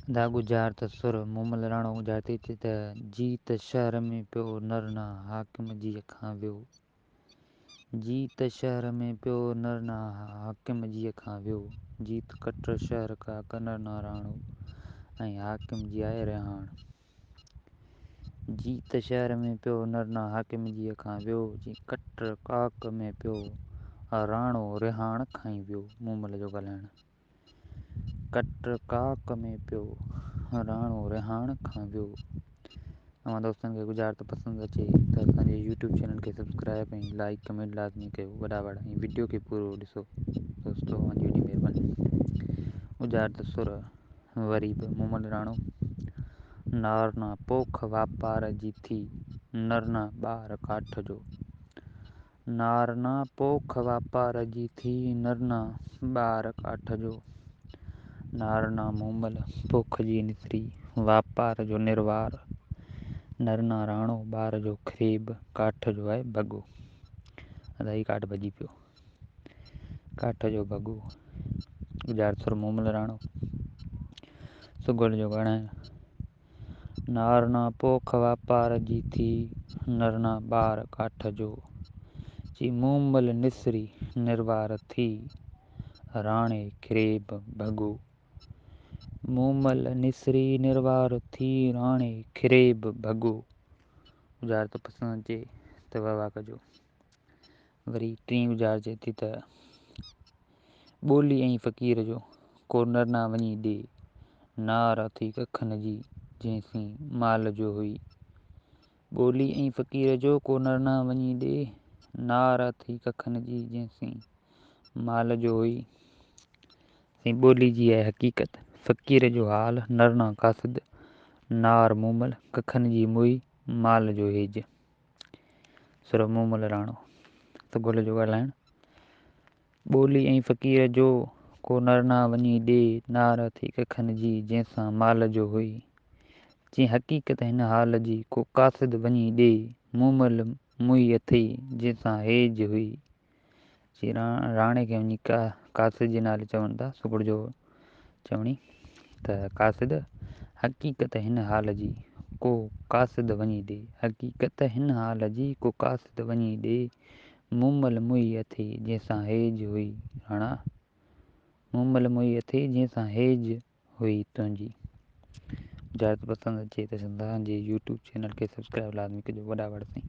دا ڳجهارت سر مومل راڻو ڳجهارتي چي ته جيت شهر ۾ پيو نرنا حاڪم جيء کان ويو، جيت شهر ۾ پيو نرنا حاڪم جيء کان ويو، جيت ڪٽر شهر ڪاڪ نرنا راڻو ۽ حاڪم جي آهي رهاڻ. جيت شهر ۾ پيو نرنا حاڪم جيء کان ويو، جي ڪٽر ڪاڪ ۾ پيو راڻو رهاڻ کائي ويو. مومل جو ڳالهائڻ. ڪٽ ڪاڪ ۾ پيو راڻو رهاڻ کان ويو. اوهان دوستن کي ڳجهارت پسند اچي ته اسان جي يوٽيوب چينل کي سبسڪرائب ۽ لائيڪ ڪمينٽ لازمي ڪيو وڏا وڙ ۽ وڊيو کي پورو ڏسو دوستو اوهان جي وڏي مهرباني. ڳجهارت سر وري به مومل راڻو نارنا پوک واپار جي ٿي نرنا ٻار ڪاٺ جو، نارنا پوک واپار جي ٿي نرنا ٻار ڪاٺ جو، نارنا مومل پوک جي نسري واپار جو نروار، نرنا راڻو ٻار جو کريب ڪاٺ جو آهي ڀڳو. ادا هي ڪاٺ ڀڄي پيو، ڪاٺ جو ڀڳو. ڳجهارت سر مومل راڻو سگهڙ جو ڳالهائڻ. نارنا پوک واپار جي ٿي نرنا ٻار ڪاٺ جو، چي مومل نسري نروار ٿي راڻي کريب ڀڳو. مومل نسري نروار ٿي راڻي کريب ڀڳو. ڳجهارت پسند اچي ته واهه واهه ڪجو. وري ٽين ڳجهارت چئي ٿي ته ٻولي ۽ فقير جو ڪو نرنا وڃي ڏي، نار اٿئي ڪکن جي جنهن سين مال جو هئي. ٻولي ۽ فقير جو ڪو نرنا وڃي ڏي، نار اٿئي ڪکن جي جنهن سين مال جو هئي. سائين ٻولي جي آهي حقيقت، فقير جو حال، نرنا قاصد، نار مومل، ڪکن جي موئي، مال جو هيج. سر مومل راڻو سگهڙ جو ڳالهائڻ. ٻولي ۽ فقير جو ڪو نرنا وڃي ڏي، نار اٿئي ڪکن جي جنهن سان مال جو هئي. چي حقيقت هن حال جي ڪو قاصد وڃي ڏي، مومل موئي اٿئي جنهن سان هيج هئي. چي راڻي کي وڃي قاصد جي نالي چون ٿا سگهڙ جو چوڻي ته قاصد حقيقت هن حال جي ڪو قاصد وڃي ڏي، حقيقت هن حال جي ڪو قاصد وڃي ڏي، مومل موئي اٿئي جنهن سان هيج هئي راڻا، مومل موئي اٿئي جنهن سان هيج هئي تنهنجي. ڳجهارت پسند اچي ته اسان جي يوٽيوب چينل کي سبسڪرائب لازمي ڪجو. وڏا وڙ سائين.